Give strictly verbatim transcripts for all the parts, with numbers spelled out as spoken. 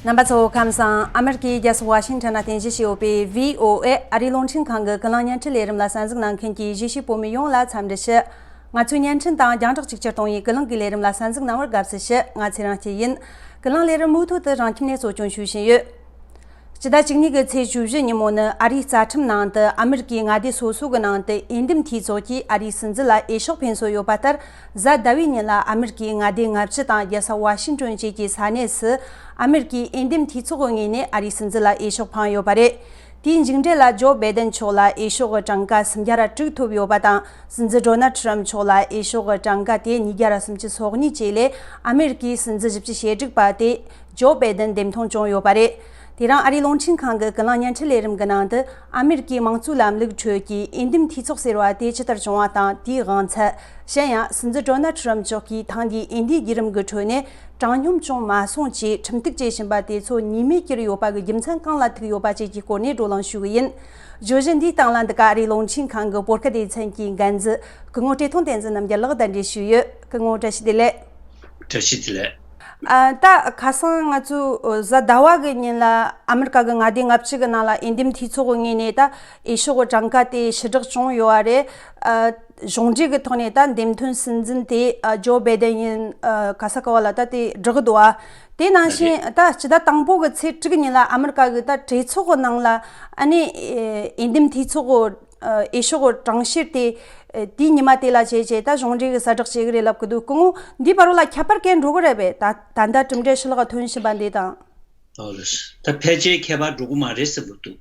རྣམ་པ་ཚོ་ཁམས་བཟང་། ཨ་མེ་རི་ཀའི་རྒྱལ་ས་ཝ་ཤིང་ཊོན་ལ་རྟེན་གཞི་བྱས་ཡོད་པའི་བྷི་ཨོ་ཨེ་ཨ་རིའི་རླུང་འཕྲིན་ཁང་གི་ཀུན་གླེང་བརྙན་འཕྲིན་ལས་རིམ་ལ་གསན་གཟིགས་གནང་མཁན་གྱི་གཞིས་བྱེས་བོད་མི་ཡོངས་ལ་འཚམས་འདྲི་ཞུ། ང་ཚོའི་བརྙན་འཕྲིན་དང་རྒྱང་བསྒྲགས་གཅིག་གྱུར་གཏོང་བའི་ཀུན་གླེང་གི་ལས་རིམ་ལ་གསན་གཟིགས་གནང་བར་དགའ་བསུ་ཞུ། ང་ཚེ་རིང་སྐྱིད་ཡིན། ཀུན་གླེང་ལས་རིམ་མུ་མཐུད་དུ་རང་ཁྱིམ་ནས་གཙོ་སྐྱོང་ཞུ་བཞིན་ཡོད། སྤྱི་ཟླ་བཅུ་གཉིས་ཀྱི་ཚེས་བཅུ་བཞི་ཉིན་མོ་ནི་ཨ་རིའི་རྩ་ཁྲིམས་ནང་དུ་ཨ་མེ་རི་ཀའི་མངའ་སྡེ་སོ་སོ་གི་ནང་དུ་འོས་འདེམས་འཐུས་ཚོགས་ཀྱིས་ཨ་རིའི་སྲིད་འཛིན་ལ་འོས་ཤོག་འཕེན་སྲོལ་ཡོད་པ་ལྟར། གཟའ་ཟླ་བའི་ཉིན་ལ་ཨ་མེ་རི་ཀའི་མངའ་སྡེ་ལྔ་བཅུ་དང་རྒྱལ་ས་ཝ་ཤིང་ཊོན་བཅས་ཀྱི་ས་གནས་སུ་ཨ་མེ་རི་ཀའི་འོས་འདེམས་འཐུས་ཚོགས་ཀྱི་ངོས་ནས་ཨ་རིའི་སྲིད་འཛིན་ལ་འོས་ཤོག་འཕངས་ཡོད་པ་རེད། དེའི་མཇུག་འབྲས་ལ་ཇོ་བྷའི་ཏན་མཆོག་ལ་འོས་ཤོག་གི་གྲངས་ཀ་སུམ་བརྒྱ་ར་དྲུག་ཐོབ་ཡོད་པ་དང་། སྲིད་འཛིན་ཌོ་ནལ་ཊམ་མཆོག་ལ་འོས་ཤོག་གི་གྲངས་ཀ་དེ་ཉིས་བརྒྱ་ར་སུམ་ཅུ་སོ་གཉིས་བཅས་ལས། ཨ་མེ་རི་ཀའི་སྲིད་འཛིན་བཞི་བཅུ་ཞེ་དྲུག་པ་དེ་ཇོ་བྷའི་ཏན་འདེམས་ཐོན་བྱུང་ཡོད་པ་རེད། དེ་རིང་ཨ་རིའི་རླུང་འཕྲིན་ཁང་གི་ཀུན་གླེང་བརྙན་འཕྲིན་ལས་རིམ་གྱི་ནང་དུ། ཨ་མེ་རི་ཀའི་དམངས་གཙོའི་ལམ་ལུགས་ཁྲོད་ཀྱི་འོས་འདེམས་འཐུས་ཚོགས་ཟེར་བ་དེ་ཇི་ལྟར་བྱུང་བ་དང་། དེའི་དབང་ཚད། གཞན་ཡང་། སྲིད་འཛིན་ཌོ་ནལ་ཊམ་མཆོག་གིས་ཐེངས་འདིའི་འོས་འདེམས་བརྒྱུད་རིམ་གྱི་ཁྲོད་ནས་དྲང་སྙོམས་བྱུང་མ་སོང་ཅེས་ཁྲིམས་གཏུག་བྱེད་བཞིན་པ་དེ་ཚོ་ཉེས་མེད་གྱུར་ཡོད་པ་གི་རྒྱུ་མཚན་གང་ལ་ཐུག་ཡོད་པ་བཅས་ཀྱི་སྐོར་ནས་བགྲོ་གླེང་ཞུ་གི་ཡིན། བརྗོད་གཞི་འདིའི་སྟེང་ལ་འདི་ག་ཨ་རིའི་རླུང་འཕྲིན་ཁང་གི་བོད་སྐད་སྡེ་ཚན་གྱི་འགན་འཛིན་སྐུ་ངོ་བཀྲས་མཐོང་བསྟན་འཛིན་རྣམ་རྒྱལ་ལགས་གདན་འདྲེན་ཞུས་ཡོད། སྐུ་ངོ་བཀྲ་ཤིས་བདེ་ལེགས། བཀྲ་ཤིས་བདེ་ལེགས། ཨ། ད་ཁ་སང་ང་ཚོ་གཟའ་ཟླ་བ་གི་ཉིན་ལ་ཨ་མེ་རི་ཀ་གི་མངའ་སྡེ་ལྔ་བཅུ་གི་ནང་ལ་འོས་འདེམས་འཐུས་ཚོགས་ཀྱི་ངོས་ནས་ད་འོས་ཤོག་གི་གྲངས་ཀ་དེ་ཕྱིར་བསྒྲགས་བྱུང་ཡོད་པ་རེད། ཨ། གཞུང་འབྲེལ་གྱི་ཐོག་ནས་ད་འདེམས་ཐོན་སྲིད་འཛིན་དེ། ཨ། ཇོ་བྷའི་ཏན་ཡིན། ཨ། ག་ས་ག་བ་ལ་ད་དེ་བསྒྲགས་འདུག་ཨ། དེ་ནང་བཞིན་ད་སྤྱི་ཟླ་དང་པོ་གི་ཚེས་དྲུག་ཉིན་ལ་ཨ་མེ་རི་ཀ་གི་ད་གྲོས་ཚོགས་ཀྱི་ནང་ལ་ཨ་ནི་འོས་འདེམས་འཐུས་ཚོགས་ཀྱི་འོས་ཤོག་གི་གྲངས་བཤེར་དེ། དེའི་ཉི་མ་དེ་ལ་བྱས་རྗེས་ད་གཞུང་འབྲེལ་གྱི་གསལ་བསྒྲགས་བྱེད་ཀྱི་རེད་ལབ་ཀྱི་འདུག་སྐུ་ངོ། འདིའི་བར་ལ་ཁྱད་པར་གང་འགྲོ་གི་རེད་པས། ད་ད་ལྟ་གྲུབ་འབྲས་ཕྱི་ལོགས་ཐོན་བཞིན་པ་འདི་དང་། ཨོ་ལགས། ད་ཕལ་ཆེར་ཁྱད་པར་འགྲོ་གི་མ་རེད་ཟེར་གྱི་འདུག་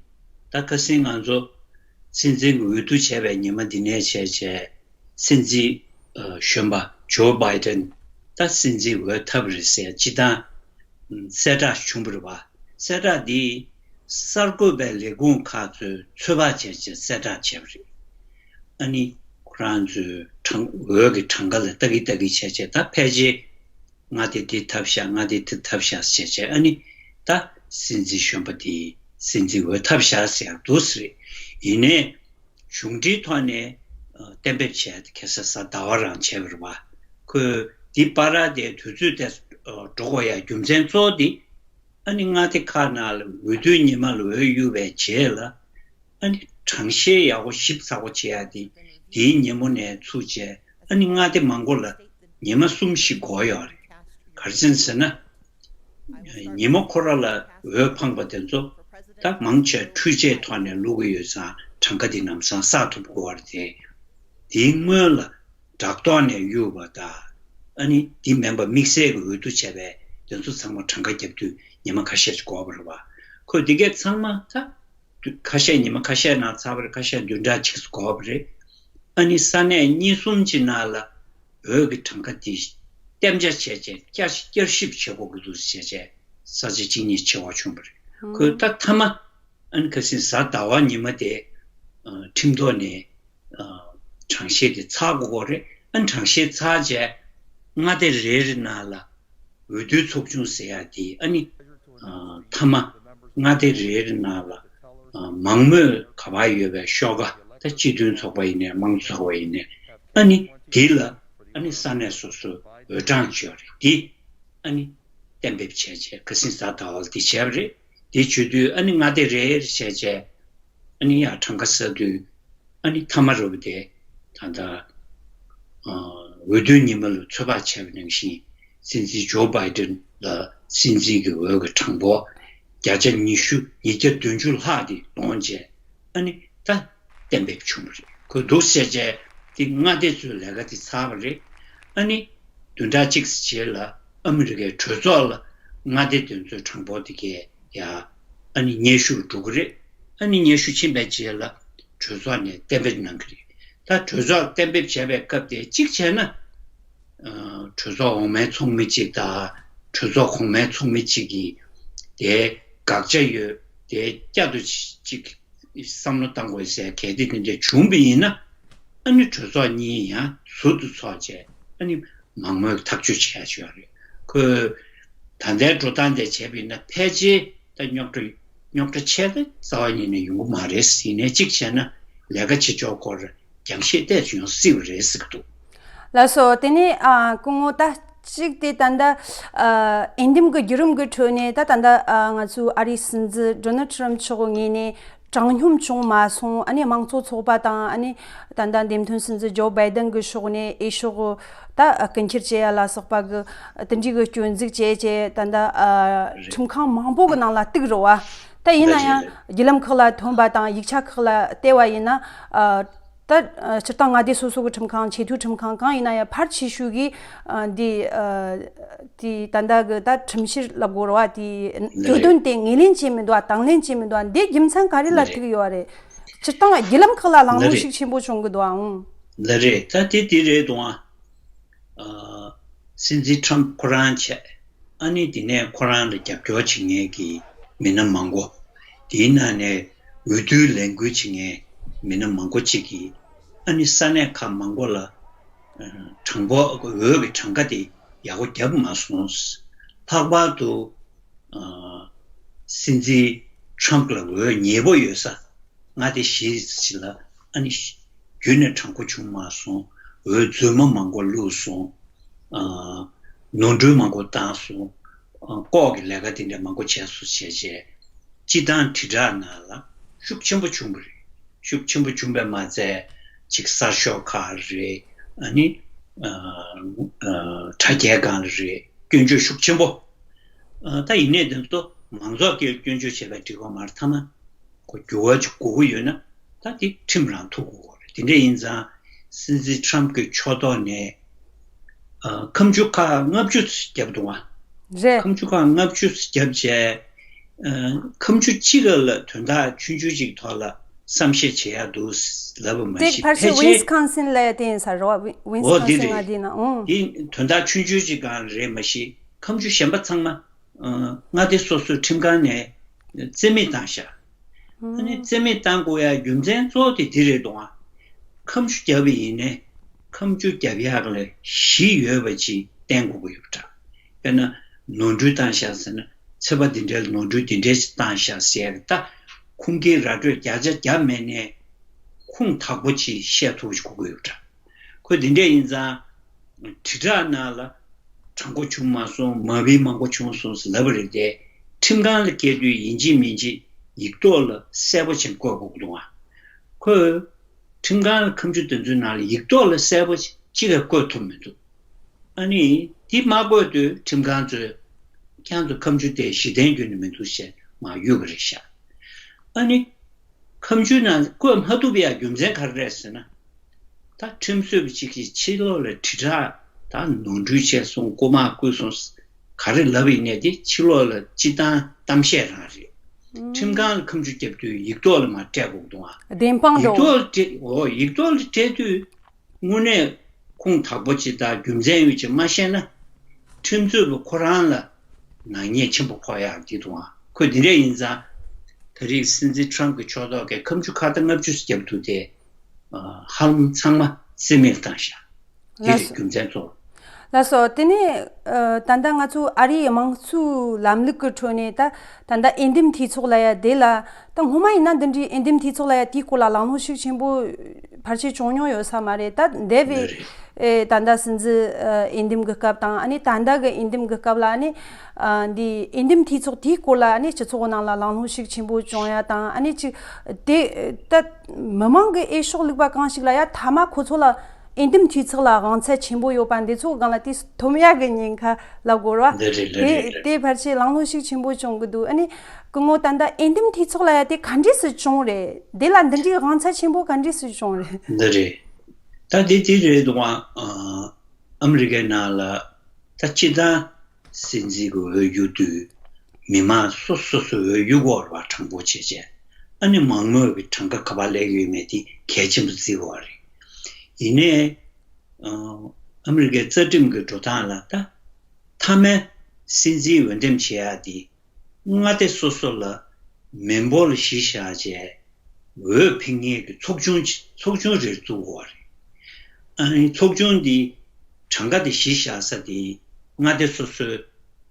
ད་ཁ་སང་ང་ཚོ་སྲིད་འཛིན་གྱི་འོས་བསྡུ་བྱས་པའི་ཉི་མ་འདི་ནས་བྱས་རྗེས་སྲིད་འཛིན་ཨ་གཞོན་པ་ཇོ་བྷའི་ཏན་ད་སྲིད་འཛིན་འོས་ཐོབ་རེད་ཟེར་སྤྱིར་བཏང་གསལ་བསྒྲགས་བྱུང་བ་རེད་བ། གསལ་བསྒྲགས་འདི་གསར་འགོད་པའི་ལས་ཁུངས་ཁག་ཚོས་ཚོད་དཔག་བྱས་རྗེས་གསལ་བསྒྲགས་བྱས་པ་རེད། ཨ་ནི་ཁོ་རང་ཚོའི་གྲངས་འོས་ཀྱི་གྲངས་ཀ་ལ་ལྟ་གི་ལྟ་གི་བྱས་རྗེས་ད་ཕལ་ཆེར་མངའ་སྡེ་འདི་ཐོབ་ཤག་མངའ་སྡེ་འདི་ཐོབ་ཤག་བྱས་རྗེས་ཨ་ནི་ད་སྲིད་འཛིན་གཞོན་པ་འདི་སྲིད་འཛིན་འོས་ཐོབ་ཤག་ཟེར་ཡག་འདུག་ཟེར། ཡིན་ནའི་གཞུང་འབྲེལ་ཐོག་ནས་ཨ་གཏན་འབེབས་བྱས་ཏེ་ཁ་སང་གཟའ་ཟླ་བ་རང་བྱས་པ་རེད་བ། ཁོས་འདི་བར་དེ་དུས་ཚོད་དེ་ཨ་འགྲོ་དགོས་ཡག་རྒྱུ་མཚན་གཙོ་བོ་འདི་ཨ་ནི་མངའ་སྡེ་ཁག་ནང་ལ་འོས་བསྡུའི་ཉི་མ་ལ་འོས་གཡུགས་པའི་རྗེས་ལ་ཨ་ནི་གྲངས་བཤེར་ཡག་པོ་ཞིབ་ཚགས་པོ་བྱེད་ཡག་དེ་དེའི་ཉིན་མོ་ནས་ཚུགས་བྱས་ཨ་ནི་མངའ་སྡེ་མང་པོ་ལ་ཉི་མ་གསུམ་བཞི་འགོར་ཡོད་རེད། ག་རེ་བྱས་ཟེར་ན། ཉིན་མོ་ཁོ་ར་ལ་འོས་འཕངས་པ་དེ་ཚོ་ད་མང་ཆེ་འཕྲུལ་ཆས་ཐོག་ནས་བླུག་གི་ཡོད་ཙང་གྲངས་ཀ་དེ་ལམ་སང་བསགས་ཐུབ་དགོས་པ་རེད་དེ། དེའི་སྔོན་ལ་བྲག་ཐོག་ནས་གཡུགས་པ་དང་ཨ་ནི་དེ་མིན་པ་དམིགས་བསལ་གྱི་འོས་བསྡུ་བྱས་པའི་དེ་ཚོ་ཚང་མ་གྲངས་ཀ་རྒྱབ་དུས་ཉི་མ་ཁ་ཤས་ཤིག་འགོར་བ་རེད་བ། ཁོས་དེ་གས་ཚང་མ་ད། ཁ་ཤས་ཉི་མ་ཁ་ཤས་ནང་ཚར་བ་རེད། ཁ་ཤས་བདུན་ཕྲག་གཅིག་འགོར་བ་རེད། ཨ་ནི་ས་གནས་གཉིས་གསུམ་གྱི་ནང་ལ་འོས་ཀྱི་གྲངས་ཀ་དེ་གཏན་འཇགས་བྱས་རྗེས་བསྐྱར་བསྐྱར་ཞིབ་བྱེད་དགོས་ཀྱི་འདུག་ཟེར་བྱས་རྗེས་ས་ཆ་གཅིག་གཉིས་ཕྱེ་བ་བྱུང་བ་རེད། ཁོས་ད་མཐའ་མ་ཨ་ནི་ཁ་སང་གཟའ་ཟླ་བ་ཉི་མ་དེ་ཁྲིམས་ཐོག་ནས་གྲངས་བཤེར་དེ་ཚར་དགོས་ཀྱི་རེད། ཨ་ནི་གྲངས་བཤེར་ཚར་རྗེས་མངའ་སྡེ་རེ་རེ་ནང་ལ་འོས་བསྡུའི་ཚོགས་ཆུང་ཟེར་ཡག་དེ་ཨ་ནི་མཐའ་མ་མངའ་སྡེ་རེ་རེ་ནང་ལ་མང་མོས་ག་པར་ཡོད་པའི་ཤོག་ཁག་ད་སྤྱི་མཐུན་ཚོགས་པ་ཡིན་ནའི་དམངས་གཙོ་ཚོགས་པ་ཡིན་ནའི་ཨ་ནི་དེ་ལ་ཨ་ནི་ས་གནས་སོ་སོའི་འོས་གྲངས་བརྗོད་རེད། དེ་ཨ་ནི་གཏན་འབེབས་བྱས་རྗེས་ཁ་སང་གཟའ་ཟླ་བ་ལ་དེ་བྱས་པ་རེད། དེ་བྱེད་དུས་ཨ་ནི་མངའ་སྡེ་རེ་རེ་བྱས་རྗེས་ཨ་ནི་ཡང་གྲངས་ཀ་བསགས་དུས་ཨ་ནི་མཐའ་མ་རུ་དེ་ད་ལྟ་འོས་བསྡུའི་ཉི་མ་ལ་ཚོད་དཔག་བྱས་པ་ནང་བཞིན་སྲིད་འཛིན་ཇོ་བྷའི་ཏན་ལ་སྲིད་འཛིན་གྱི་འོས་ཀྱི་གྲངས་འབོར་བརྒྱ་ཆ་ཉི་ཤུ་ཉིས་བརྒྱ་བདུན་ཅུ་ལྷག་དེ་གཏོང་རྗེས་ཨ་ནི་ད་གཏན་འབེབས་བྱུང་བ་རེད། ཁོས་འདུག་བཤད་རྗེས་དེ་མངའ་སྡེ་ཚོའི་ལས་ཀ་དེ་ཚར་བ་རེད། ཨ་ནི་བདུན་ཕྲག་གཅིག་རྗེས་ལ་ཨ་མི་རི་ཀའི་གྲོས་ཚོགས་ལ་མངའ་སྡེ་དེ་ཚོའི་གྲངས་འབོར་དེ་གས་ཡ་ཨ་ནི་སྙན་ཞུར་འགྲོ་གི་རེད། ཨ་ནི་སྙན་ཞུ་ཕྱིན་པའི་རྗེས་ལ་གྲོས་ཚོགས་ནས་གཏན་འབེབས་གནང་གི་རེད། ད་གྲོས་ཚོགས་གཏན་འབེབས་བྱས་པའི་སྐབས་དེ་གཅིག་བྱས་ན་གྲོས་ཚོགས་འོག་མའི་ཚོགས་མི་གཅིག་དང་གྲོས་ཚོགས་གོང་མའི་ཚོགས་མི་གཅིག་གིས་དེ་དགག་བྱ་ཡོད་དེ་བསྐྱར་དུ་གཅིག་བསམ་བློ་བཏང་དགོས་ཟེར་གལ་ཏེ་དེ་འདྲ་བྱུང་བ་ཡིན་ན་ཨ་ནི་གྲོས་ཚོགས་གཉིས་ཡང་ཟུར་དུ་ཚོགས་བྱས་ཨ་ནི་མང་མོས་ཐག་གཅོད་བྱས་ཡ་ཆོག་རེད། ཁོས་ད་ལྟའི་འགྲོ་སྟངས་དེ་བྱས་པ་ཡིན་ན་ཕལ་ཆེར་ད་རྙོག་དྲ་རྙོག་དྲ་ཆེ་ད་རྩ་བ་ཉིད་ནས་ཡོང་གི་མ་རེད་ཟེར་ནས་གཅིག་བྱས་ན་ལས་ཀ་བྱེད་ཕྱོགས་སྐོར་རྒྱང་ཤེད་ཏོག་ཙམ་ཡོང་སྲིད་པ་རེད་ཟེར་གྱི་འདུག་ལགས་སོ། དེ་ནས་ཨ་སྐུ་ངོ་ད་ གཅིག་དེ་ད་ལྟ་ཨ་འོས་འདེམས་ཀྱི་བརྒྱུད་རིམ་གྱི་ཁྲོད་ནས་ད་ད་ལྟ་ཨ་ང་ཚོའི་ཨ་རིའི་སྲིད་འཛིན་ཌོ་ནལ་ཊམ་མཆོག་ངོས་ནས་དྲང་སྙོམས་བྱུང་མ་སོང་། ཨ་ནི་དམངས་གཙོ་ཚོགས་པ་དང་ཨ་ནི་ད་ལྟ་འདེམས་ཐོན་སྲིད་འཛིན་ཇོ་བྷའི་ཌེན་གྱི་ཕྱོགས་ནས་འོས་ཤོག་ད་ཨ་རྐུ་འཁྱེར་བྱེད་ཡ་ལ་སོགས་པ་གི་དེ་འདྲའི་གི་སྐྱོན་འཛུགས་བྱས་བྱས་ད་ལྟ་ཨ་ཁྲིམས་ཁང་མང་པོ་གི་ནང་ལ་གཏུགས་རེད་བ། ད་ཡིན་ན་ཡང་བརྒྱུད་ལམ་ཁག་ལ་ཐོན་པ་དང་ཡིག་ཆ་ཁག་ལ་བལྟས་པ་ཡིན་ན་ཨ། ད་ཨ་སྤྱིར་བཏང་མངའ་སྡེ་སོ་སོ་གི་ཁྲིམས་ཁང་ཆེས་མཐོའི་ཁྲིམས་ཁང་གང་ཡིན་ན་ཡང་ཕལ་ཆེ་ཤོས་ཀྱིས་ཨ་འདི་ཨ་དེ་ད་ལྟ་གི་ད་ཁྲིམས་བཤེར་ལབ་དགོས་རེད་བ། དེ་གྱོད་དོན་དེ་ངོས་ལེན་བྱས་མི་འདུག་བ། དང་ལེན་བྱས་མི་འདུག་བ། འདི་རྒྱུ་མཚན་ག་རེ་ལ་ཐུག་ཡོད་རེད། སྤྱིར་བཏང་བརྒྱུད་ལམ་ཁག་ལ་གླེང་སློང་ཤུགས་ཆེན་པོ་བྱུང་གི་འདུག་ཨང་། ལ་རེད། ད་དེ་དེ་རེད་འདུག་ཨ། ཨ་སྲིད་འཛིན་ཊམ་ཁོ་རང་བྱས། ཨ་ནི་དེ་ནས་ཁོ་རང་ལ་རྒྱབ་སྐྱོར་བྱེད་མཁན་གྱི་མི་སྣ་མང་པོ། དེའི་ནང་ནས་འོས་བསྡུའི་ལས་འགུལ་བྱེད་མཁན་མི་སྣ་མང་པོ་ཅིག་གིས་ཨ་ནི་ས་གནས་ཁག་མང་པོ་ལ་ཨ་གྲངས་འབོར་འོས་ཀྱི་གྲངས་ཀ་དེ་ཡག་པོ་བརྒྱབ་མ་སོང་། ལྷག་པར་དུ་ཨ་སྲིད་འཛིན་ཊམ་ལ་འོས་ཉེ་པོ་ཡོད་ས་མངའ་སྡེ་བཞི་ཞིག་ལ་ཨ་ནི་བརྒྱུད་ནས་དྲང་པོ་བྱུང་མ་སོང་། འོས་རྫུན་མ་མང་པོ་བླུགས་སོང་། ཨ་ནོར་འཁྲུལ་མང་པོ་བཏང་སོང་། ཨ་ལྐོག་གི་ལས་ཀ་དེ་འདྲ་མང་པོ་བྱས་སོང་བྱས་བྱས། སྤྱི་བཏང་དྲིལ་བསྒྲགས་ནང་ལ་ཤུགས་ཆེན་པོ་བྱུང་བ་རེད། ཤུགས་ཆེན་པོ་བྱུང་བས་མ་ཚད་ཅིག་གསར་ཤོག་ཁག་རེད། ཨ་ནི་ཨ་ཨ་དྲ་རྒྱའི་སྒང་ལ་རེད། སྐྱོན་བརྗོད་ཤུགས་ཆེན་པོ། ཨ་ད་ཡིན་ནའི་དེ་ཚོ་མང་ཚོགས་ཀྱིས་སྐྱོན་བརྗོད་བྱས་པའི་འགྲིག་གི་མ་རེད། ཐ་མ་ཁོ་འགྱུར་བ་ཅིག་དགོས་ཀྱི་ཡོད་ན་ད་དེ་ཁྲིམས་རང་ཐུག་དགོས་ཀྱི་རེད། དེ་འདྲ་ཡིན་ཙང་སྲིད་འཛིན་ཊམ་གྱི་ཕྱོགས་གཏོགས་ནས་ཨ་ཁ་མཆུ་ཁག་ལྔ་བཅུ་བརྒྱབ་འདུག་བ། རེད། ཁ་མཆུ་ཁག་ལྔ་བཅུ་བརྒྱབ་བྱས་ཨ་ཁ་མཆུ་གཅིག་ལ་དོན་དག་ཆུང་ཆུང་ཅིག་ཐོག་ལ་བསམ་ཤེས་བྱེད་ཡག་འདུག་ལབ་པ་མ་དེ་གཞི་ཕལ་ཆེར་ཕལ་ཆེར་ཝིན་སི་ཀོན་སིན་ལ་ཡ་དེ་ཡིན་ས་རེད་བ། ཝིན་སི་ཀོན་སིན་ལ་དེ་ཡིན་ན་ཨང་། དེ་དོན་དག་ཆུང་ཆུང་ཅིག་སྒང་རེད་མ་གཞི་ཁ་མཆུ་གཞན་པ་ཚང་མ་ཨ་མངའ་སྡེ་སོ་སོའི་ཁྲིམས་ཁང་ནས་རྩིས་མེད་བཏང་ཤག་ཨ་ནི་རྩིས་མེད་བཏང་དགོས་ཡ་རྒྱུ་མཚན་གཙོ་བོ་དེ་འདི་རེད་འདུག་ཨ། ཁ་མཆུ་བརྒྱབ་པ་ཡིན་ནའི་ཁ་མཆུ་བརྒྱབ་ཡག་ལ་གཞི་ཡོད་པ་ཅིག་བསྟན་དགོས་ཀྱི་ཡོད་པ་འདྲ། དཔེར་ན་ནོར་འཁྲུལ་བཏང་ཤག་ཟེར་ན་ཚེས་པ་འདི་འདྲའི་ནོར་འཁྲུལ་འདི་འདྲའི་ཅིག་བཏང་ཤག་ཟེར་ཡག་ད་ཁུངས་སྐྱེལ་ར་སྤྲོད་བརྒྱ་ཆ་བརྒྱ་མེད་ནའི་ཁུངས་དག་པོ་ཅིག་བཤད་ཐུབ་པ་ཅིག་དགོས་ཀྱི་ཡོད་པ་འདྲ། ཁོས་འདི་འདྲ་ཡིན་ཙང་། དྲིལ་བསྒྲགས་ནང་ལ་དྲང་པོ་བྱུང་མ་སོང་། མ་བུའི་མང་པོ་བྱུང་སོང་ཟེར་ལབ་པ་རེད་དེ། ཁྲིམས་ཁང་ལ་སྐྱེལ་དུས་ཡིན་གཅིག་མིན་གཅིག་ཡིག་ཐོག་ལ་གསལ་པོ་བྱས་བཀོད་དགོས་ཀྱི་འདུག་ཨ། ཁོས་ཁྲིམས་ཁང་ལ་ཁ་མཆུ་དེ་ཚོའི་ནང་ལ་ཡིག་ཐོག་ལ་གསལ་པོ་ཅིག་གིས་བཀོད་ཐུབ་མི་འདུག་ཨ་ནི་དེ་མ་བཀོད་དུས་ཁྲིམས་ཁང་ཚོས་ཁྱེད་ཚོ་ཁ་མཆུ་དེ་གཞི་རྟེན་རྒྱུ་ནི་མི་འདུག་ཞེས་མར་གཡུག་གི་རེད་ཤག་ཨ་ནི། ཁ་མཆུ་ནང་བཀོད་མ་ཐུབ་པའི་རྒྱུ་མཚན་ག་རེ་རེད་ཟེར་ན། ད་ཁྲིམས་རྩོད་པ་གཅིག་གིས་ཕྱི་ལོགས་ལ་དྲིལ་བསྒྲགས་ད་ནོར་འཁྲུལ་བྱས་སོང་། རྐུ་མ་རྐུས་སོང་ག་རེ་ལབ་ཡིན་ནའི་དེ་ཕྱི་ལོགས་ལ་སྤྱི་བཏང་གཏམ་བཤད་རང་རེད། ཁྲིམས་ཁང་ལ་ཁ་མཆུ་བརྒྱབ་དུས་ཡིག་ཐོག་ལ་མར་སྤྲད་དགོས་འདུག་ཨ། བདེན་དཔང་ཡིག་འགྲོ། ཐོག་ལ་སྤྲད། འོ་ཡིག་ཐོག་ལ་སྤྲད་དུས། དངོས་གནས་ཁུངས་དག་པོ་ཅིག་དང་རྒྱུ་མཚན་ཡོད་ཅིག་མ་ཤེས་ན། ཁྲིམས་རྩོད་པ་ཁོ་རང་ལ་ནག་ཉེས་ཆེན་པོ་ཕོག་ཡག་འདི་འདུག་ཨ། ཁོས་འདི་འདྲ་ཡིན་ཙང་། ད་རེས་སྲིད་འཛིན་ཊམ་གྱི་ཕྱོགས་གཏོགས་ཀྱིས་ཁ་མཆུ་ཁ་བརྡ་ལྔ་བཅུ་བརྒྱབ་འདུག་སྟེ། ཨ་ཧ་ལམ་ཚང་མ་རྩིས་མེད་བཏང་ཤག་འདི་རེད་ལགས་སོ། རྒྱུ་མཚན་གཙོ་བོ། ལགས་སོ། དེ་ནས་ཨ་ད་ལྟ་ང་ཚོ་ཨ་རིའི་དམངས་གཙོའི་ལམ་ལུགས་ཀྱི་ཁྲོད་ནས་ད་ད་ལྟ་འོས་འདེམས་འཐུས་ཚོགས་ལབ་ཡ་དེ་ལ་ད་སྔོན་མ་ཡིན་ན་འདི་འདྲའི་འོས་འདེམས་འཐུས་ཚོགས་ལབ་ཡ་དེའི་སྐོར་ལ་གླེང་སློང་ཤུགས་ཆེན་པོ་ཕལ་ཆེར་བྱུང་མྱོང་ཡོད་ས་མ་རེད། ད་འདས་པའི་ཨེ་ད་ལྟ་སྲིད་འཛིན་ཨ་འོས་འདེམས་ཀྱི་སྐབས་དང་ཨ་ནི་ད་ལྟ་གི་འོས་འདེམས་ཀྱི་སྐབས་ལ་ཨ་ནི་ཨ་འདི་འོས་འདེམས་འཐུས་ཚོགས་དེའི་སྐོར་ལ་ཨ་ནི་སྤྱི་ཚོགས་ནང་ལ་གླེང་སློང་ཤུགས་ཆེན་པོ་བྱུང་ཡ་དང་ཨ་ནི་ཅིག་དེ་ད་མི་མང་གི་འོས་ཤོག་བླུགས་པ་གང་ཞིག་ལ་ཡ་ཐ་མ་ཁོ་ཚོ་ལ་འོས་འདེམས་འཐུས་ཚོགས་ལ་དབང་ཚད་ཆེན་པོ་ཡོད་པ་འདི་ཚོ་སྒང་ལ་དེ་འཐོམ་ཡག་གི་ཉེན་ཁ་ལབ་དགོས་རེད་བ། འདི་རེད་ལ་དེ་རེད་ལ་དེ་རེད། ཕལ་ཆེར་གླེང་སློང་ཤུགས་ཆེན་པོ་བྱུང་གི་འདུག་ཨ་ནི་སྐུ་ངོ་ད་ལྟ་འོས་འདེམས་འཐུས་ཚོགས་ལ་ཡ་དེ་ག་འདྲས་སེ་བྱུང་རེད། དེ་ལ་འདི་འདྲའི་དབང་ཚད་ཆེན་པོ་ག་འདྲས་སེ་བྱུང་རེད། འདི་རེད། ད་འདི་འདི་རེད་འདུག་ཨ། ཨ་མི་རི་ཀའི་ནང་ལ་ད་སྤྱི་བཏང་སྲིད་འཛིན་གྱི་འོས་བསྡུ་དུས་མི་མང་སོ་སོ་སོ་འོས་བསྡུ་དགོས་རེད་བ། དྲང་པོ་བྱས་བྱས། ཨ་ནི་མང་མོས་ཀྱི་གྲངས་ཀ་ག་པར་སླེབས་ཡོད་མེད་དེ་གལ་ཆེན་པོ་བརྩི་དགོས་པ་རེད། ཡིན་ནའི། ཨ་ཨ་མི་རི་ཀའི་རྩ་ཁྲིམས་ཀྱི་འགྲོ་སྟངས་ལ་ད་མཐའ་མའི་སྲིད་འཛིན་འོས་འདེམས་བྱེད་ཡག་དེ་མངའ་སྡེ་སོ་སོ་ལ་མི་འབོར་གཞི་བཞག་བྱས་འོས་ཕུལ་མཁན་གྱི་ཚོགས་ཆུང་ཅིག་ཚོགས་ཆུང་རེ་བཙུགས་དགོས་པ་རེད། ཨ་ནི་ཚོགས་ཆུང་འདི་གྲངས་ཀ་དེ་གཞི་བཞག་ས་དེ་མངའ་སྡེ་སོ་སོའི་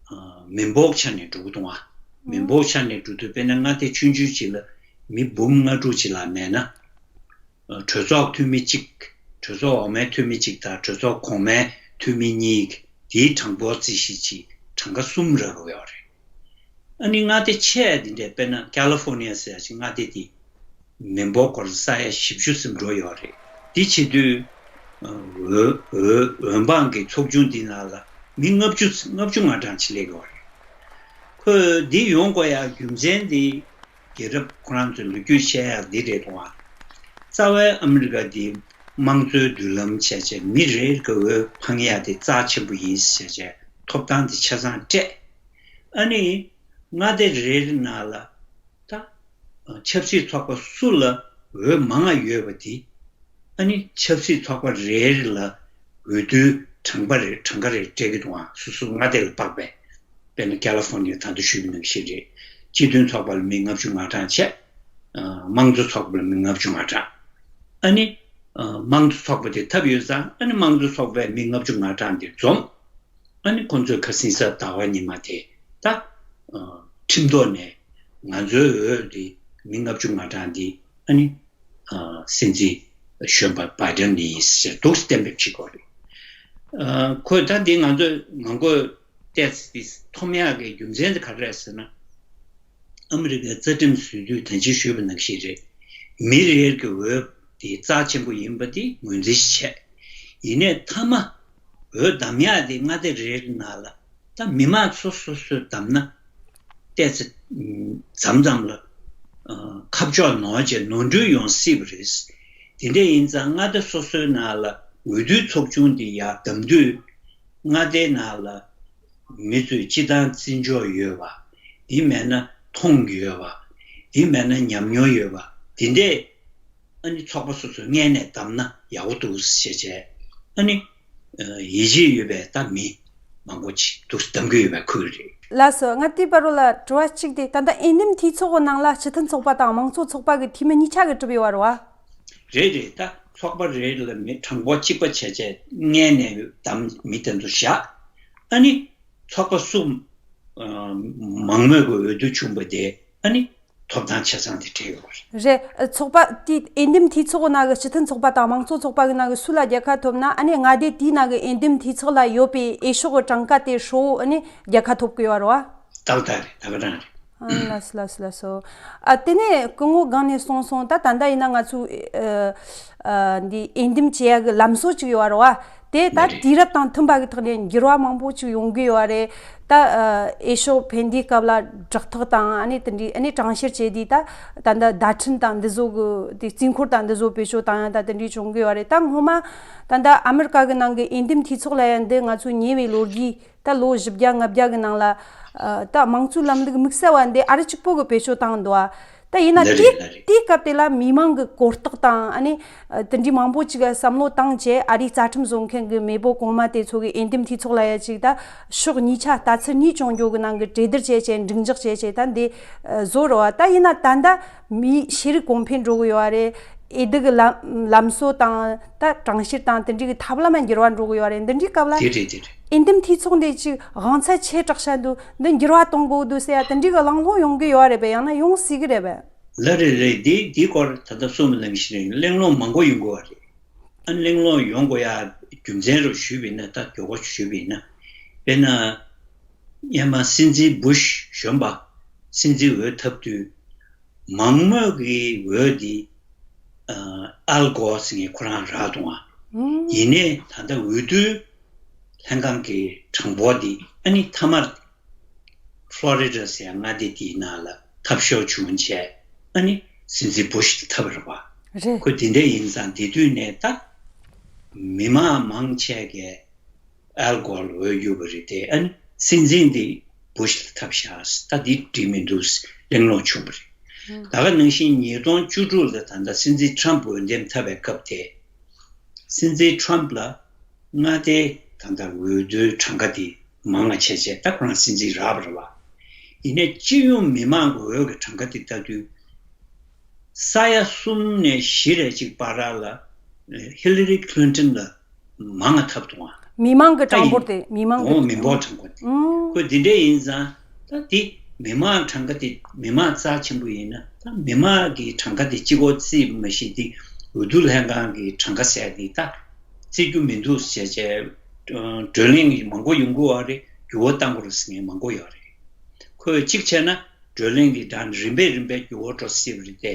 ཨ་མི་འབོར་ཆ་ནས་འགྲོ་གི་འདུག་ཨ། མི་འབོར་ཆ་ནས་འགྲོ་དུས་དཔེར་ན་མངའ་སྡེ་ཆུང་ཆུང་ཅིག་ལ་མི་འབུམ་ལྔ་དྲུག་ཅིག་ལ་མེད་ན། ཨ་གྲོས་ཚོགས་འཐུས་མི་གཅིག་གྲོས་ཚོགས་འོག་མའི་འཐུས་མི་གཅིག་དང་གྲོས་ཚོགས་གོང་མའི་འཐུས་མི་གཉིས་ དེའི་གྲངས་འབོར་རྩིས་ཞིབ་ཀྱིས་གྲངས་ཀ་གསུམ་རག་གི་ཡོད་རེད། ཨ་ནི་མངའ་སྡེ་ཆེ་འདི་འདྲའི་དཔེར་ན་ཀ་ལི་ཧྥོ་ནི་ཡ་ཟེར་ཡ་ཅིག་མངའ་སྡེ་དེ་མི་འབོར་སྐོར་ས་ཡ་བཞི་བཅུ་ཙམ་འགྲོ་ཡོད་རེད། དེ་བྱེད་དུས་འོས་འོས་འོས་འབངས་ཀྱི་ཚོགས་ཆུང་འདི་ནང་ལ་མི་ལྔ་བཅུ་ལྔ་བཅུ་ང་གྲངས་ཅིག་སླེབས་ཡོད་རེད། ཁོས་འདི་ཡོང་དགོས་ཡག་རྒྱུ་མཚན་འདི་རྒྱལ་རབས་ཁོ་རང་ཚོའི་ལོ་རྒྱུས་བཤད་ཡག་འདི་རེད་འདུག་ཨ། རྩ་བའི་ཨ་མི་རི་ཀ་འདི་དམངས་གཙོའི་མདུན་ལམ་བྱས་བྱས་མི་རེ་རེ་གི་འོས་འཕང་ཡག་དེ་རྩ་ཆེན་པོ་ཡིན་ཟེར་བྱས་ཐོབ་ཐང་དེ་ཆ་ཚང་སྤྲད། ཨ་ནི་མངའ་སྡེ་རེ་རེ་ནང་ལ་ད་ཆབ་སྲིད་ཚོགས་པ་སུ་ལ་འོས་མང་ང་ཡོད་པ་དེ་ཨ་ནི་ཆབ་སྲིད་ཚོགས་པ་རེ་རེ་ལ་འོས་བསྡུའི་གྲངས་པ་རེ་གྲངས་ཀ་རེ་སྤྲད་ཀྱི་འདུག་ཨང་། སོ་སོ་མངའ་སྡེ་ལ་དཔག་པའི། དཔེར་ན་ཀ་ལི་ཧྥོ་ནི་ཡ་ད་དུང་ཞུས་པ་ནང་བཞིན་རེད། སྤྱི་མཐུན་ཚོགས་པ་ལ་མི་ལྔ་བཅུ་ང་གྲངས་བྱས། ཨ་དམངས་གཙོ་ཚོགས་པ་ལ་མི་ལྔ་བཅུ་ང་གྲངས། ཨ་ནི་ཨ་དམངས་གཙོ་ཚོགས་པ་དེ་ཐབས་ཡོད་ཙང་ཨ་ནི་དམངས་གཙོ་ཚོགས་པའི་མི་ལྔ་བཅུ་ང་གྲངས་དེ་འཛོམས། ཨ་ནི་ཁོང་ཚོས་ཁ་སང་གཟའ་ཟླ་བ་ཉི་མ་དེ་ད་ཨ་ཁྲིམས་ཐོག་ནས་ང་ཚོའི་འོས་དེ་མི་ལྔ་བཅུ་ང་གྲངས་དེ་ཨ་ནི་ཨ་སྲིད་འཛིན་གཞོན་པ་བྷའི་ཌེན་ནི་ཡིན་ཟེར་འདུག་གཏན་འབེབས་བྱེད་དགོས་རེད། ཨ་ཁོས་ད་འདི་ང་ཚོས་མ་དགོས་ཏོག་ཙམ་འདི་མཐོང་ཡག་གི་རྒྱུ་མཚན་དེ་ག་རེ་རེད་ཟེར་ན། ཨ་མི་རི་ཀའི་རྩ་ཁྲིམས་བཟོ་དུས་ད་ཅི་ཞུས་པ་ནང་བཞིན་རེད། མི་རེ་རེ་གི་འོས་དེ་རྩ་ཆེན་པོ་ཡིན་པ་དེ་ངོས་འཛིན་བྱས། ཡིན་ནའི་མཐའ་མ་འོས་བདམས་ཡག་དེ་མངའ་སྡེ་རེ་རེ་ནང་ལ་ད་མི་མང་ཚོ་སོ་སོས་བདམས་ན་ཏོག་ཙམ་མཚམས་མཚམས་ལ་ཨ་ཁ་ཕྱོགས་ནོར་བྱས་ནོར་འཁྲུལ་ཡོང་སྲིད་པ་རེད། དེ་འདྲ་ཡིན་ཙང་མངའ་སྡེ་སོ་སོའི་ནང་ལ་འོས་བསྡུའི་ཚོགས་ཆུང་དེ་ཡར་བདམས་དུས་མངའ་སྡེའི་ནང་ལ་མི་ཚོས་སྤྱི་བཏང་བརྩི་འཇོག་ཡོད་པ། དེ་མེད་ན་མཐོང་ཡོད་པ། དེ་མེད་ན་ཉམས་མྱོང་ཡོད་པ། དེ་འདྲས་ཨ་ནི་ཚོགས་པ་སོ་སོས་སྔོན་ནས་བདམས་ན་ཡག་པོ་འདུག་ཟེར་བྱས་ཨ་ནི་ཡིད་ཆེས་ཡོད་པའི་ད་མི་མང་པོ་ཅིག་འདུག་བདམས་ཀྱི་ཡོད་པའི་ཁུལ་རེད། ལགས་སོ། ང་དེའི་བར་རོ་ལ་དྲི་བ་གཅིག་དེ། ད་ལྟ་འོས་འདེམས་འཐུས་ཚོགས་ཀྱི་ནང་ལ་སྤྱི་མཐུན་ཚོགས་པ་དང་དམངས་གཙོ་ཚོགས་པ་གི་འཐུས་མི་གཉིས་ཆ་གི་གྲུབ་ཡོད་པ་རེད་བ། རེད་རེད། ད་ཚོགས་པ་རེ་ལ་མི་གྲངས་འབོར་གཅིག་པ་བྱས་བྱས་སྔོན་ནས་བདམས་མི་དེ་ཚོ་བཞག་ཨ་ནི་ཚོགས་པ་སུ་ཨ་མང་མོས་ཀྱི་འོས་བསྡུ་བྱུང་བ་དེ་ཨ་ནི་ཐོབ་ཐང་ཆ་ཚང་དེ་སྤྲད་ཡོད་པ་རེད། རེད། ཚོགས་པ་དེའི་འོས་འདེམས་འཐུས་ཚོགས་ནང་གི་སྤྱི་མཐུན་ཚོགས་པ་དང་དམངས་གཙོ་ཚོགས་པ་གི་ནང་གི་སུ་ལ་རྒྱལ་ཁ་ཐོབ་ན་ཨ་ནི་མངའ་སྡེ་དེའི་ནང་གི་འོས་འདེམས་འཐུས་ཚོགས་ལ་ཡོད་པའི་འོས་ཤོག་གི་གྲངས་ཀ་དེ་ཧྲིལ་བོ་ཨ་ནི་རྒྱལ་ཁ་ཐོབ་ཀྱི་ཡོད་རེད་བ། ཏག་ཏག་རེད། ད་ག་རང་རེད། ཨ་ལགས་སོ་ལགས་སོ་ལགས་སོ། ཨ་དེ་ནས་སྐུ་ངོ་སྒང་ནས་གསུངས་སོང་། ད་ད་ལྟ་ཡིན་ན་ང་ཚོ་ཨ་ཨ་འདི་འོས་འདེམས་བྱེད་ཡ་གི་ལམ་སྲོལ་ཅིག་ཡོད་རེད་བ། དེ་ད་ལགས་རེད། དུས་རབས་དང་མཐུན་པ་གི་ཐོག་ནས་འགྱུར་བ་མང་པོ་ཅིག་ཡོང་གི་ཡོད་རེད། ད་ཨ་འོས་ཤོག་འཕེན་དུས་སྐབས་ལ་སྦྲག་ཐག་དང་ཨ་ནི་དེ་འདྲའི་ཨ་ནི་གྲངས་བཤེར་བྱས་དུས་ད་ད་ལྟ་བརྡ་འཕྲིན་དང་འདི་ཚོ་གི་དེ་རྩིས་འཁོར་དང་འདི་ཚོ་བེད་སྤྱོད་བཏང་ཡ་ད་དེ་འདྲའི་བྱུང་གི་ཡོད་རེད། ད་སྔོན་མ་ད་ལྟ་ཨ་མི་རི་ཀ་གི་ནང་གི་འོས་འདེམས་འཐུས་ཚོགས་ལབ་ཡ་འདི་ང་ཚོ་ཉེ་བའི་ལོ་རྒྱུས་ད་ལོ་བཞི་བརྒྱ་ལྔ་བརྒྱ་གི་ནང་ལ་ཨ་ད་དམངས་གཙོའི་ལམ་ལུགས་དམིགས་བསལ་བ་འདི་ཨ་རི་གཅིག་པོ་གི་བེད་སྤྱོད་བཏང་འདུག་ཨ། ད་ཡིན་ན་ལ་དེ་རེད་ལ་རེད། དེའི་སྐབས་དེ་ལ་མི་མང་གི་གོ་རྟོགས་དང་ཨ་ནི་ཨ་དེ་འདྲའི་མང་པོ་ཅིག་ག་བསམ་བློ་བཏང་བྱས་ཨ་རིའི་རྩ་ཁྲིམས་བཟོ་མཁན་གི་མེས་པོ་གོང་མ་དེ་ཚོ་གི་འོས་འདེམས་འཐུས་ཚོགས་ལབ་ཡ་ཅིག་ད་ཕྱོགས་གཉིས་ཆ་ལྟ་ཚུལ་གཉིས་བྱུང་རྒྱུ་གི་ནང་གི་གྲོས་བསྡུར་བྱས་བྱས་འགྲིག་འཇགས་བྱས་བྱས་ད་འདི་ཨ་བཟོ་རེད་བ། ད་ཡིན་ན་ད་ལྟ་མིའི་ཤེས་རིག་གོང་འཕེལ་འགྲོ་གི་ཡོད་རེད། འོས་བསྡུ་གི་ལམ་ལམ་སྲོལ་དང་ད་གྲངས་བཤེར་དང་དེ་འདྲའི་གི་ཐབས་ལམ་འགྱུར་བ་འགྲོ་གི་ཡོད་རེད། འདི་འདྲའི་སྐབས་ལ་དེ་རེད་དེ་རེད། འོས་འདེམས་འཐུས་ཚོགས་འདི་ཅིག་དབང་ཚད་ཆེ་དྲགས་ཤག་འདུག་འདི་འགྱུར་བ་གཏོང་དགོས་འདུག་ཟེར་ཡ་དེ་འདྲའི་གི་གླེང་སློང་ཡོང་གི་ཡོད་རེད་པས། ཡང་ན་ཡོང་སྲིད་གི་རེད་པས། ལ་རེད་རེད། འདི་འདི་སྐོར་ད་ལྟ་གསུངས་པ་ནང་བཞིན་རེད། གླེང་སློང་མང་པོ་ཡོང་གི་ཡོད་རེད། ཨ་གླེང་སློང་ཡོང་དགོས་ཡ་རྒྱུ་མཚན་རུ་ཞུས་པ་ཡིན་ན། ད་མགྱོགས་པོ་ཞུས་པ་ཡིན་ན། དཔེར་ན་སྔོན་མ་སྲིད་འཛིན་བུ་ཤ་གཞོན་པ་སྲིད་འཛིན་འོས་ཐོབ་དུས་མང་མོས་ཀྱི་འོས་འདི་ཨ་ཨལ་གོར་ཟེར་མཁན་ཁོ་རང་རག་འདུག་ཨ། ཨང་། ཡིན་ནའི་ད་ལྟ་འོས་བསྡུའི་ལྷན་ཁང་གི་གྲངས་འབོར་འདི་ཨ་ནི་མཐའ་མར་ཕློ་རི་ཌ་ཟེར་མངའ་སྡེ་དེའི་ནང་ལ་འཐབ་ཤོར་བྱུང་བྱས་ཨ་ནི་སྲིད་འཛིན་བུ་ཤ་དེ་འཐབ་རེད་པ། རེད། ཁོ་དེ་འདྲ་ཡིན་ཙང་དེ་དུས་ནས་ད་མི་མང་མང་ཆེ་གས་ཨལ་གོར་ལ་འོས་བསྒྱུར་བ་རེད་དེ། ཨ་ནི་སྲིད་འཛིན་དེ་བུ་ཤ་ལ་འཐབ་ཤག་ད་འདི་འགྲིག་མི་འདུག་གླེང་སློང་བྱུང་བ་རེད། ཨང་། ད་ག་ནང་བཞིན་ཉིས་སྟོང་བཅུ་དྲུག་ལ་ད་ལྟ་སྲིད་འཛིན་ཊརམ་འོས་འདེམས་འཐབ་པའི་སྐབས་དེ། སྲིད་འཛིན་ཊརམ་ལ་མངའ་སྡེའི་ད་ལྟ་འོས་བསྡུའི་གྲངས་ཀ་དེ་མང་བ་བྱས་བྱས་ད་ཁོ་རང་སྲིད་འཛིན་རག་པ་རེད་པ། ཡིན་ནའི་སྤྱི་ཡོངས་མི་མང་གི་འོས་ཀྱི་གྲངས་ཀ་དེ་ལྟ་དུས་ས་ཡ་གསུམ་ནས་བཞི་རེ་གཅིག་བར་ལ་ཧི་ལ་རི་ཁི་ལིན་ཊོན་ལ་མང་ང་འཐབ་འདུག་ཨ། མི་མང་གི་ད་གྲངས་འབོར་ཡིན་དེ་མི་མང་གི་འོ་མི་འབོར་གྲངས་འབོར་དེ། ཨང་། ཁོས་འདི་འདྲ་ཡིན་ཙང་ད་འདི་མི་མང་གྲངས་ཀ་དེ་མི་མང་རྩ་ཆེན་པོ་ཡིན་ན་ད་མི་མང་གི་གྲངས་ཀ་དེ་གཅིག་པོ་རྩིས་མ་ཤེས་དེ་འོས་བསྡུ་ལྷན་ཁང་གི་གྲངས་ཀ་ཟེར་དེ་ད་རྩི་རྒྱུ་མི་འདུག་ཟེར་བྱས་ བགྲོ་གླེང་གི་མང་པོ་ཡོང་གི་ཡོད་རེད། འགྱུར་བ་གཏང་དགོས་རེད་ཟེར་མཁན་མང་པོ་ཡོད་རེད། ཁོས་གཅིག་བྱས་ན་བགྲོ་གླེང་གི་གྲས་རིམ་པས་རིམ་པས་འགྱུར་བ་འགྲོ་སྲིད་པ་རེད་དེ།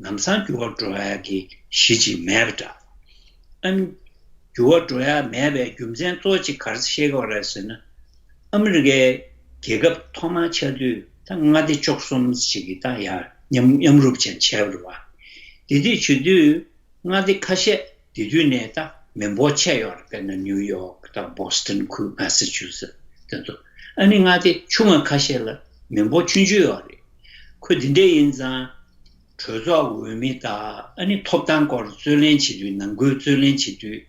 ལམ་སང་འགྱུར་བ་འགྲོ་ཡག་གི་གཞི་ཅིག་མེད་པ་འདྲ། ཨ་ནི་འགྱུར་བ་འགྲོ་ཡག་མེད་པའི་རྒྱུ་མཚན་གཙོ་བོ་གཅིག་ག་རེ་བཤད་ཀྱི་ཡོད་རེད་ཟེར་ན། ཨ་མི་རི་ཀའི་རྒྱལ་ཁབ་ཐོག་མར་ཆགས་དུས་ད་མངའ་སྡེ་བཅུ་གསུམ་ཞིག་གིས་ད་ཡར་མཉམ་མཉམ་རུབ་བྱས་བྱས་པ་རེད་བ། དེ་དུས་བྱེད་དུས་མངའ་སྡེ་ཁ་ཤས་དེ་དུས་ནས་ད་མི་འབོར་ཆེ་ཡོད་རེད། དཔེར་ན་ནིའུ་ཡོག་དང་བོ་སི་ཊོན་ཁུལ། མ་ས་ཆུ་སེ་ཊི་དེ་ཚོ། ཨ་ནི་མངའ་སྡེ་ཆུང་བ་ཁ་ཤས་ལ་མི་འབོར་ཆུང་ཆུང་ཡོད་རེད། ཁོས་འདི་འདྲ་ཡིན་ཙང་། གྲོས་ཚོགས་འོས་མི་དང་ཨ་ནི་ཐོབ་ཐང་སྐོར་རྩོད་གླེང་བྱེད་དུས། ནང་ཁུལ་རྩོད་གླེང་བྱེད་དུས་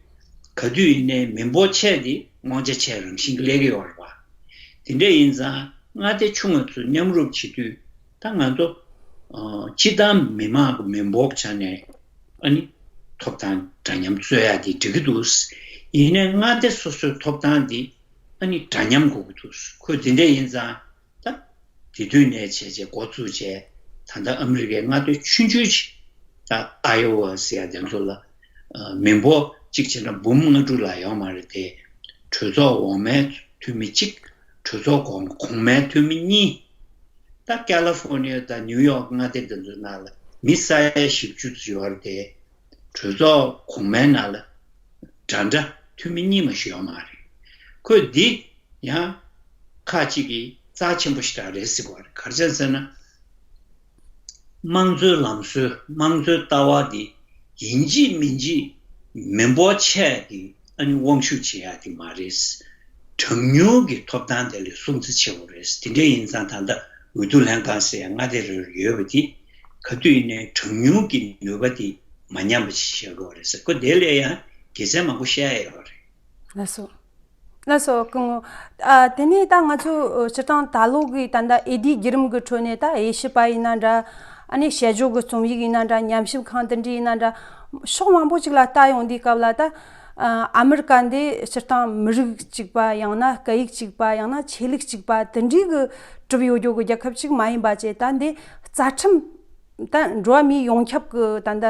ག་དུས་ཡིན་ནའི་མི་འབོར་ཆེ་དེ་དབང་ཆ་ཆེ་རང་བཞིན་གྱི་སླེབས་ཀྱི་ཡོད་རེད་བ། དེ་འདྲ་ཡིན་ཙང་མངའ་སྡེ་ཆུང་བ་ཚོས་མཉམ་རུབ་བྱེད་དུས། ད་ང་ཚོ་ཨ་སྤྱི་བཏང་མི་མང་གི་མི་འབོར་ཆ་ནས་ཨ་ནི་ཐོབ་ཐང་འདྲ་མཉམ་རྩོད་ཡག་དེ་འགྲིག་གི་འདུག། ཡིན་ནའི་མངའ་སྡེ་སོ་སོའི་ཐོབ་ཐང་དེ་ཨ་ནི་འདྲ་མཉམ་དགོས་ཀྱི་འདུག། ཁོས་དེ་འདྲ་ཡིན་ཙང་། ད་དེ་དུས་ནས་བྱས་རྗེས་འགོ་བཙུགས་རྗེས། ད་ལྟ་ཨ་མི་རི་ཀའི་མངའ་སྡེ་ཆུང་ཆུང་ཅིག་ད་ཨ་ཡོ་ཝ་ཟེར་ཡ་དེ་ཚོ་ལ་ཨ་མི་འབོར་གཅིག་བྱས་ན་འབུམ་ལྔ་དྲུག་ལ་ཡོད་མ་རེད་དེ། གྲོས་ཚོགས་འོག་མའི་འཐུས་མི་གཅིག། གྲོས་ཚོགས་གོང་གོང་མའི་འཐུས་མི་གཉིས། ད་ཀ་ལི་ཧྥོར་ནི་ཡ་དང་ནིའུ་ཡོག་མངའ་སྡེ་དེ་ཚོའི་ནང་ལ་མི་ས་ཡ་བཞི་བཅུ་ཙམ་ཡོད་རེད་དེ། གྲོས་ཚོགས་གོང་མའི་ནང་ལ་འདྲ་འདྲ་འཐུས་མི་གཉིས་མ་ཞིག་ཡོད་མ་རེད། ཁོས་འདི་ཡང་ཁག་ཅིག་གིས་རྩ་ཆེན་པོ་ཞིག་རང་རེད་ཟེར་གྱི་ཡོད་རེད། ག་རེ་བྱས་ཟེར་ན། དམངས་གཙོའི་ལམ་སྲོལ། དམངས་གཙོའི་ལྟ་བ་འདི་ཡིན་གཅིག་མིན་གཅིག་མི་འབོར་ཆེ་གི་ཨ་ནི་དབང་ཤུགས་བྱེད་ཡག་དེ་མ་རེད། གྲངས་ཉུང་གི་ཐོབ་ཐང་དེ་ལ་སྲུང་བརྩི་བྱེད་དགོས་རེད། དེ་འདྲ་ཡིན་ཙང་ད་ལྟ་འོས་བསྡུ་ལྷན་ཁང་ཟེར་ཡ་མངའ་སྡེ་རེ་རེ་ཡོད་པ་དེ་ག་དུས་ཡིན་ནའི་གྲངས་ཉུང་གི་ནུས་པ་དེ་མ་ཉམས་པ་ཞིག་བྱེད་དགོས་རེད་ཟེར། ཁོ་དེ་ལས་ཡང་དགེ་མཚན་མང་པོ་བཤད་ཡ་ཡོད་རེད། ལགས་སོ། ལགས་སོ། སྐུ་ངོ། ཨ་དེ་ནས་ད་ང་ཚོ་སྤྱིར་བཏང་ད་ལོ་གི་ད་ལྟ་འོས་བསྡུའི་བརྒྱུད་རིམ་གྱི་ཁྲོད་ནས་ད་དབྱེ་ཞིབ་པ་ཡིན་ན་འདྲ། ཨ་ནི་དཔྱད་བརྗོད་ཀྱི་རྩོམ་ཡིག་ཡིན་ན་འདྲ། ཉམས་ཞིབ་ཁང་དེ་འདྲ་ཡིན་ན་འདྲ། ཕྱོགས་མང་པོ་ཅིག་ལ་ལྟ་ཡོང་དུས་སྐབས་ལ་ད། ཨ་ཨ་མི་རི་ཀ་འདི་སྤྱིར་བཏང་མི་རིགས་གཅིག་པ། ཡང་ན་སྐད་ཡིག་གཅིག་པ། ཡང་ན་ཆོས་ལུགས་གཅིག་པ་དེ་འདྲའི་གི་གྲུབ་ཡོད་རྒྱུ་གི་རྒྱལ་ཁབ་ཅིག་མ་ཡིན་པ་བྱས། ད་འདི་རྩ་ཁྲིམས། ད་འགྲོ་བ་མིའི་ཡོངས་ཁྱབ་ཀྱི་ད་ལྟ་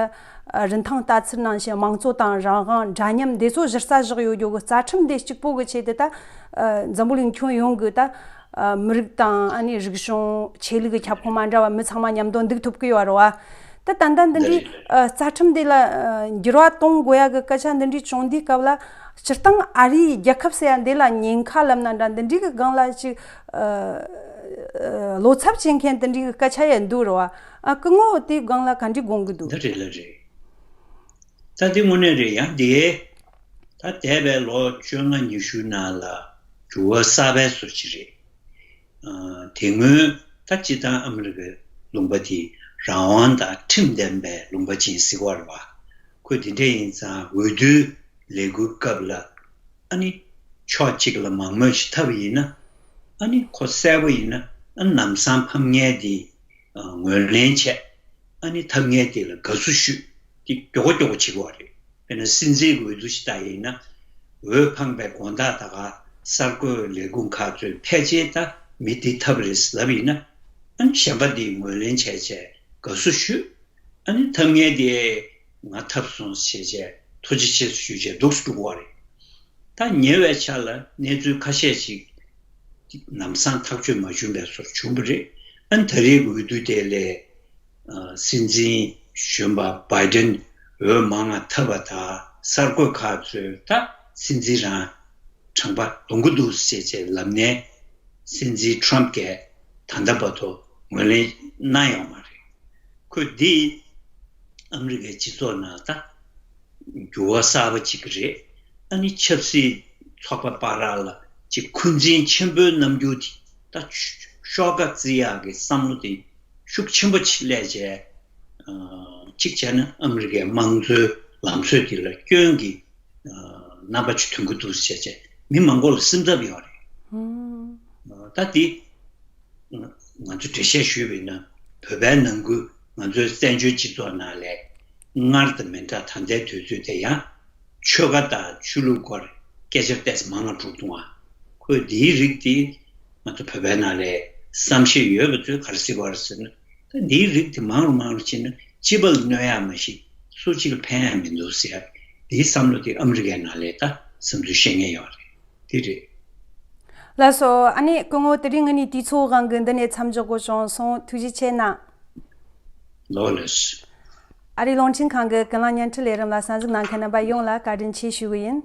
རིན་ཐང་ལྟ་ཚུལ་ནང་བཞིན་དམངས་གཙོ་དང་རང་དབང་། འདྲ་མཉམ་འདི་ཚོ་གཞི་རྩ་བཞག་ཡོད་རྒྱུ་གི་རྩ་ཁྲིམས་འདི་གཅིག་པོ་གི་ཆེད་དུ་ད་འཛམ་བུ་གླིང་ཁྱོན་ཡོངས་ཀྱི་ད་མི་རིགས་དང་། ཨ་ནི་རིག་གཞུང་། ཆོས་ལུགས་ཀྱི་ཁྱབ་ཁོངས་མ་འདྲ་བ་མི་ཚང་མ་མཉམ་དུ་འདུག་ཐུབ་ཀྱི་ཡོད་རེད་བ། ད་ད་ལྟ་འདི་འདྲའི་རྩ་ཁྲིམས་འདི་ལ་འགྱུར་བ་གཏོང་དགོས་ཡ་གི་སྐད་ཆ་འདི་འདྲའི་བྱུང་དུས་སྐབས་ལ། སྤྱིར་བཏང་ཨ་རིའི་རྒྱལ་ཁབ་ཟེར་ཡ་འདི་ལ་ཉེན་ཁ་ལབ་ན་འདྲ། འདི་འདྲའི་གི་སྒང་ལ་ཅིག་བློ་འཚབ་བྱེད་མཁན་དེ་འདྲའི་སྐད་ཆ་ཡང་འདུག་རེད་བ། ཨ་སྐུ་ངོ་དེའི་སྒང་ལ་ག་འདྲའི་དགོངས་ཀྱི་འདུག། འདི་རེད་ལ་རེད། ད་འདི་དངོས་གནས་རེད། ཡང་དེ་ད་འདས་པའི་ལོ་བཅོ་ལྔ་ཉི་ཤུ་ནང་ལ་འགྱུར་བ་གསར་པའི་བཟོ་ཅིག་རེད། ཨ་དེ་སྔོན་ད་སྤྱིར་བཏང་ཨ་མི་རི་ཀའི་ལུང་པ་དེ་རང་དབང་དང་ཁྲིམས་ལྡན་པའི་ལུང་པ་ཅིག་ཟེར་གྱི་ཡོད་རེད་བ། ཁོས་དེ་འདྲ་ཡིན་ཙང་འོས་བསྡུའི་ལས་འགུལ་སྐབས་ལ། ཨ་ནི་ཕྱོགས་གཅིག་ལ་མང་མོས་ཤིག་འཐབ་པ་ཡིན་ན། ཨ་ནི་ཁོ་གསལ་པོ་ཡིན་ན། ཨ་ནི་ལམ་སང་ཕམ་མཁན་དེ་ཨ་ངོས་ལེན་བྱས། ཨ་ནི་འཐབ་མཁན་དེ་ལ་དགའ་བསུ་ཞུ། དེ་མགྱོགས་པོ་མགྱོགས་པོ་བྱེད་དགོས་རེད། དཔེར་ན་སྲིད་འཛིན་འོས་བསྡུ་ཞིག་ལྟ་ཡིན་ན། འོས་འཕངས་པའི་དགོང་དག་ད་ག་གསར་འགོད་ལས་ཁུངས་ཁག་ཚོས་ཕལ་ཆེར་ད་མི་འདི་འཐབ་རེད་ལབ་ཡིན་ན། ཨ་ནི་གཞན་པ་འདི་ངོས་ལེན་བྱས་བྱས་དགའ་བསུ་ཞུ། ཨ་ནི་འཐབ་མཁན་དེས་ང་འཐབ་སོང་ཞེས་བྱས་ཐུགས་རྗེ་ཆེ་ཞུས་བྱས་འདུག་སེ་འགྲོ་གི་ཡོད་རེད། ད་ཉེ་བའི་ཆར་ལ་གནས་ཚུལ་ཁ་ཤས་ཤིག་ལམ་སང་ཐག་གཅོད་མ་བྱུང་བའི་བཟོ་བྱུང་བ་རེད། ཨ་ནི་ད་རེས་ཀྱི་འོས་བསྡུ་དེ་ལས་ཨ་སྲིད་འཛིན་གཞོན་པ་བྷའི་ཌེན་འོས་མང་བ་ཐོབ་པ་དང་། གསར་འགོད་ཁག་ཚོས་ད་སྲིད་འཛིན་རང་གྲངས་པ་ལོང་གི་འདུག་ཟེར་བྱས་ལབ་ནས། སྲིད་འཛིན་ཊརམ་གྱིས་ད་ལྟ་བར་དུ་ངོས་ལེན་གནང་ཡོད་མ་རེད། ཁོས་འདི་ཨ་མི་རི་ཀའི་སྤྱི་ཚོགས་ནང་ད་འགྱུར་བ་གསར་པ་ཅིག་རེད། ཨ་ནི་ཆབ་སྲིད་ཚོགས་པ་བར་ལ་ཅིག་འཁོན་འཛིན་ཆེན་པོའི་རྣམ་འགྱུར་དེ་ད་ཤོག་ཁ་བརྩི་ཡག་གི་བསམ་བློ་དེ་ཤུགས་ཆེན་པོ་ཅིག་སླེབས་བྱས། ཨ་གཅིག་བྱས་ན་ཨ་མི་རི་ཀའི་དམངས་གཙོའི་ལམ་སྲོལ་དེ་ལ་སྐྱོན་གྱི་ཨ་རྣམ་པ་ཅིག་ཐོན་གྱི་འདུག་ཟེར་བྱས་མི་མང་པོ་ལ་སེམས་འཚབ་ཡོད་རེད། ཨ་ད་དེ་ང་ཚོ་འགྲེལ་བཤད་ཞུས་པ་ཡིན་ན། བོད་པའི་ནང་ཁུལ་ང་ཚོའི་བཙན་བྱོལ་སྤྱི་ཚོགས་ནང་ལ་སྔར་དང་མི་འདྲ། ད་ལྟའི་དུས་ཚོད་དེ་ཡང་ཆོལ་ཁ་དང་ཆོས་ལུགས་སྐོར་སྐད་ཆ་ཏོག་ཙམ་མང་བ་འགྲོ་འདུག་ཨ། ཁོས་འདིའི་རིགས་དེ་ང་ཚོ་བོད་པའི་ནང་ལ་བསམ་ཤེས་ཡོད་པ་ཚོས་ག་རེ་ཟེར་བ་རེད་ཟེར་ན། ད་འདིའི་རིགས་དེ་མང་རུ་མང་རུ་ཕྱིན་ན་སྤྱི་པ་ལ་གནོད་ཡག་མ་གཞི་སུ་གཅིག་ལ་ཕན་ཡག་མི་འདུག་ཟེར་ཡག་འདིའི་བསམ་བློ་དེ་ཨ་མི་རི་ཀའི་ནང་ལ་ད་བསམ་ཚུལ་བཤད་མཁན་ཡོད་རེད། དེ་རེད། ལགས་སོ། ཨ་ནི་སྐུ་ངོ། དེ་རིང་ངེད་གཉིས་དུས་ཚོད་དབང་གིས་འདི་ནས་མཚམས་འཇོག་དགོས་བྱུང་སོང་། ཐུགས་རྗེ་ཆེ་གནང་། ལོ་ལེས། ཨ་རིའི་རླུང་འཕྲིན་ཁང་གི་ཀུན་གླེང་བརྙན་འཕྲིན་ལས་རིམ་ལ་གསན་གཟིགས་གནང་མཁན་རྣམ་པ་ཡོངས་ལ་བཀའ་དྲིན་ཆེ་ཞུ་གི་ཡིན།